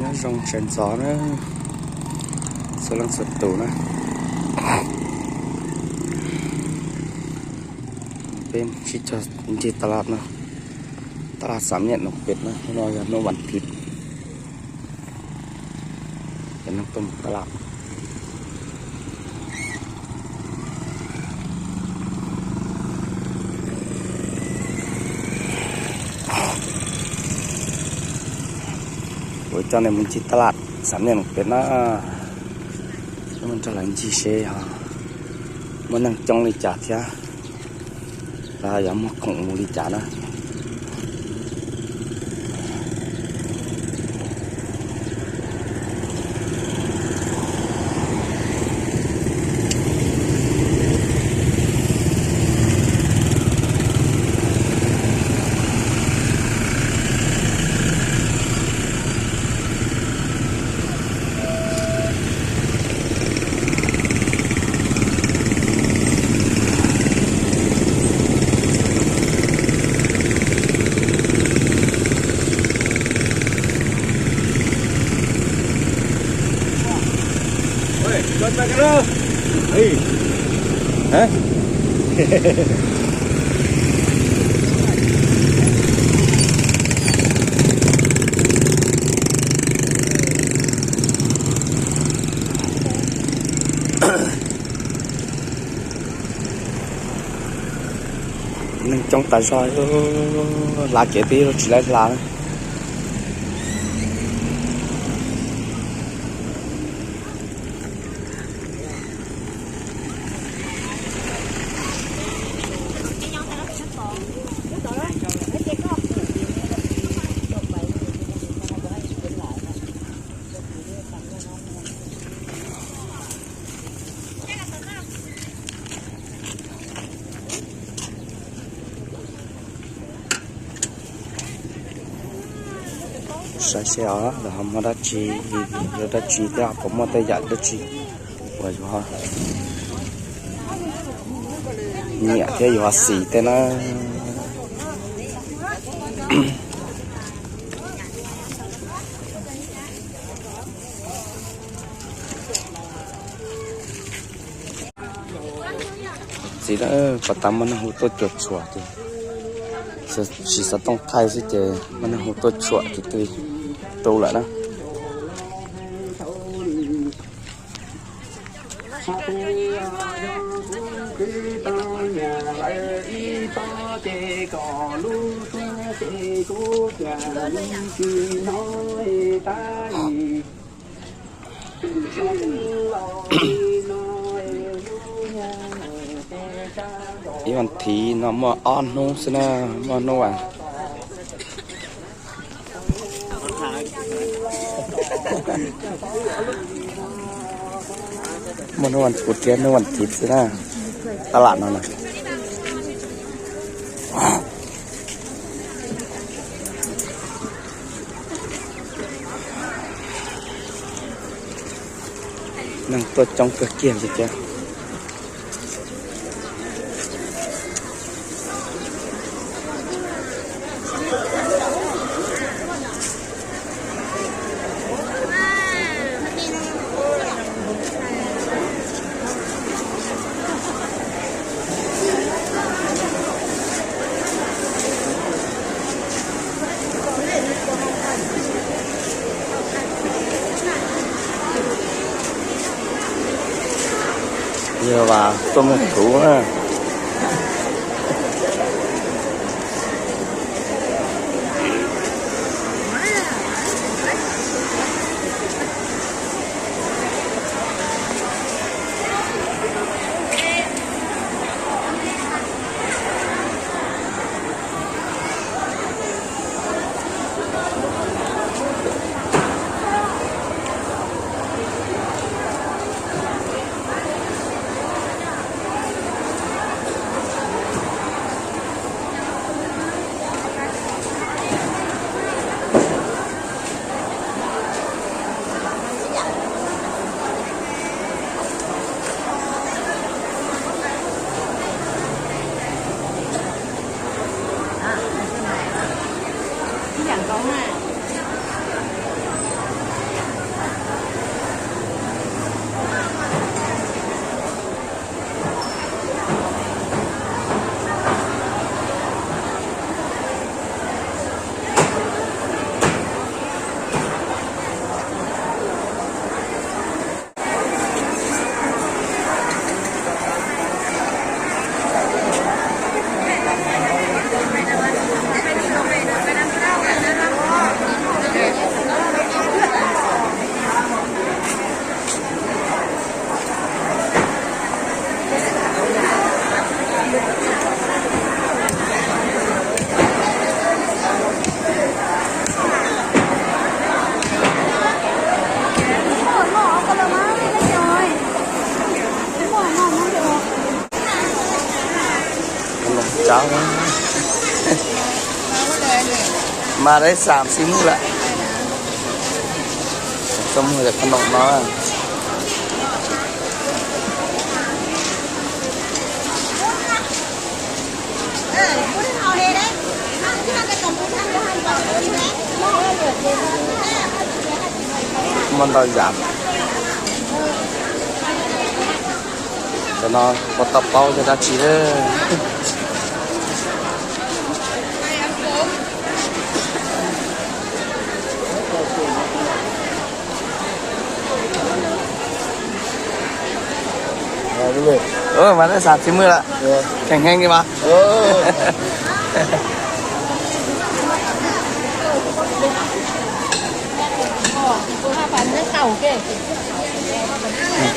Nyob zoo sawv ntxov na, txhua leej txhua tus na. Peb sib cog ncig taj laj no, taj laj Xam Niam Noom Pem na, hnub no yog hnub vas thiv, ces neeg tuaj mus taj laj. Kuv coj nej mus ncig taj laj Xam Niam Noom Pem na, nrog lawv ncig seb muaj neeg coob li cas thiab los yog muaj khoom mus li cas na. Neeg coob tas zog, hla kev peb tsis laib hla na. Saib seb os, lawv ho muaj dab tsi, yog dab tsi thiab puas muaj tej yam dab tsi uas yuav nyiam thiab yuav xis tej na. Txiv, puas tas muaj neeg hu tuaj cuam tshuam ces, tsis xov tooj thaij xwb ces muaj neeg hu tuaj cuam ces twb tu lawm na. Ib vas thiv no muaj ob hnub xwb na, muaj hnub as. Muaj hnub vas puv thiab hnub vas thiv xwb na, taj laj no na. Neeg tuaj coob kawg kiag li thiab. Yog vas tuaj muag thuv na. Tau, mas lawv xam xib mub lawm. Txoj muag cov qhov noom no. Muaj ntau yam. Cov no puas tau paub cov dab tsi lawm. Mas lawv xam xib mub lawm, kheev heev li mas.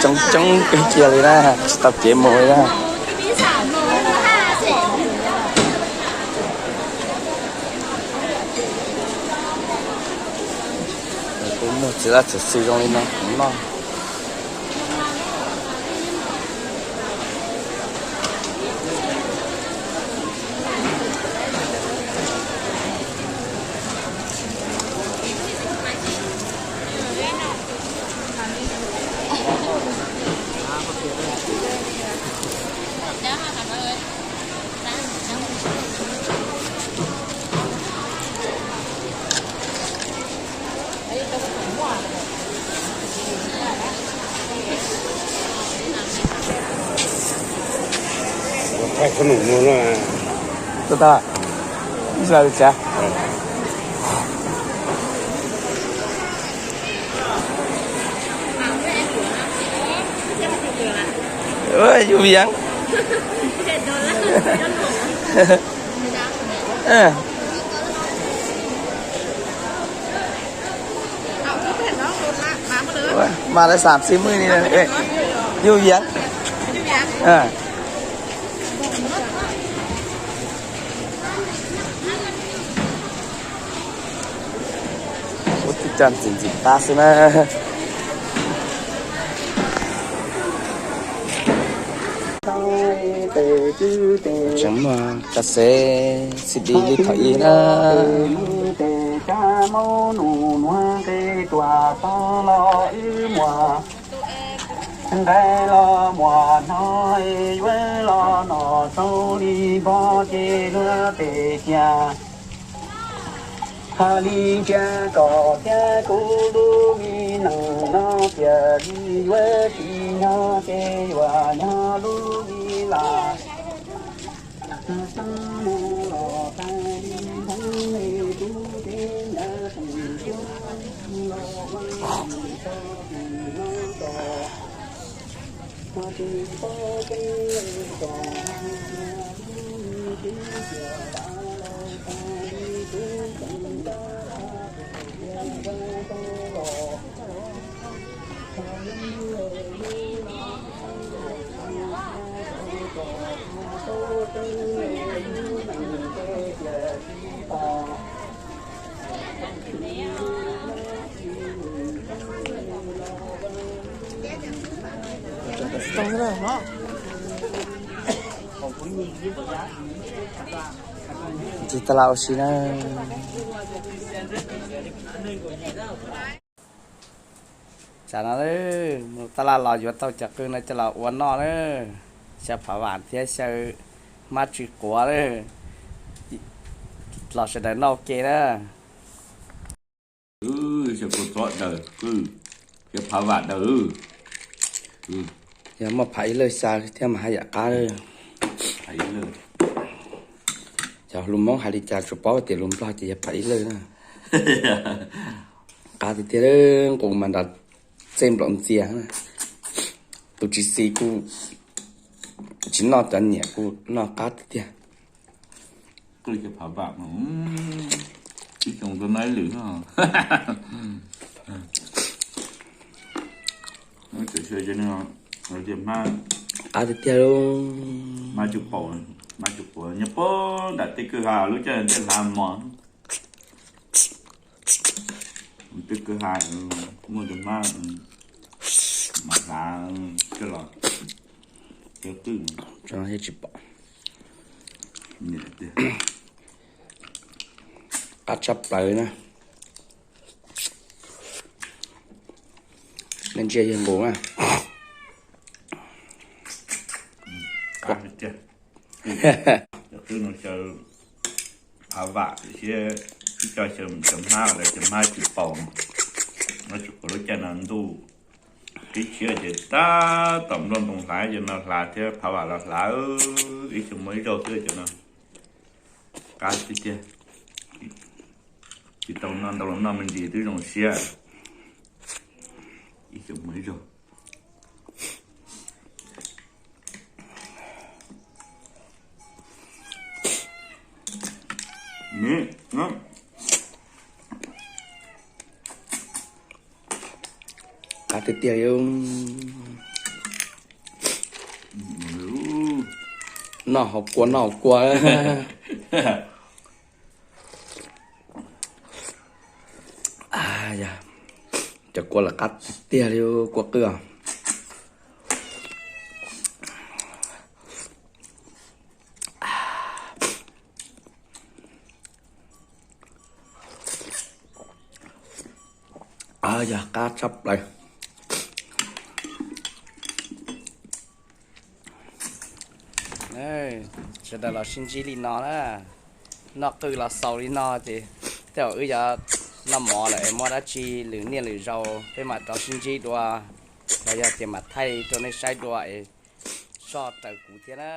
Coob coob kawg kiag li na, tsis tau kev mus li na. Kuv muag txiv laj txiv xwm zoo li no kuv noj. Tau tau, ib zaug li cas? Yus viav. Mas lawv xam xib mub li, yus viav. Ua tib co ntxim ntxim qab xwb na. Tseem muaj cov xev xib di li thaum ub na. Nqaij los muaj no, yuav los no tau li npog ces luag pem cia. Hais li ntsia kom thiab kuv lub me neej no tiag li, yuav tsis nyob ces yuav nyob lub li las. Tsis tas las ua si na. Tsam no mus tab laj los yuav tau cov qw no coj los ua noj na. Xyaw phav vam thiab xyaw hmab tsw quav na. Los sawv daws noj ua ke na. Xyaw kua txob daws, xyaw phav vam daws. Yog muaj phav ib lawj xyaw thiab mas haj yam qab. Cov lus Hmoob hais li cas tsuas paub tias lus Nplog ces yog phav ib lawj na. Qab tiag tiag, nqus mas nrov txej nplaum ntxias. Tus tsis xis kuj tsis noj cov nyiam kuj noj qab tiag tiag. Ib xyoo tuaj noj ib lwm no. Qab tiag tiag lauj. Hmab tsw quav, hmab tsw quav nyob puag nram tej kwj ha lub caij tej hlav mos. Tej kwj ha muaj tus hmab mos hlav coj los. Tsis pom. Qab tshaj plaws na. Nej ntsia yawg nqus na. Cov qwb no xyaw phav vam thiab, ib co xyaw cov hmab los cov hmab tsis paus no. Tsis paub lub caij no ntuj qib tshiab ces tab tom nplooj ntoo hlav, cov no hlav thiab phav vam los hlav, ib xyoos muaj ib zaug xwb cov no. Qab tiag tiag. Tsis tau noj ntau los noj me ntsis twb zoo siab. Ib xyoos muaj ib zaug. Qab tiag tiag li. Noj hauv kua, noj hauv kua. Cov kua lawv qab tiag li, kua qwj os. Yog qab tshaj plaws. Sawv daws los sib ntsib li no na, noj qwj los xaus li no ces tej zaum wb yuav noj mov lawm es muaj dab tsi lwm niaj lwm zaus peb mam rov sib ntsib dua, los yog tias mam thaij rau nej saib dua es soj raws kuv thiab na.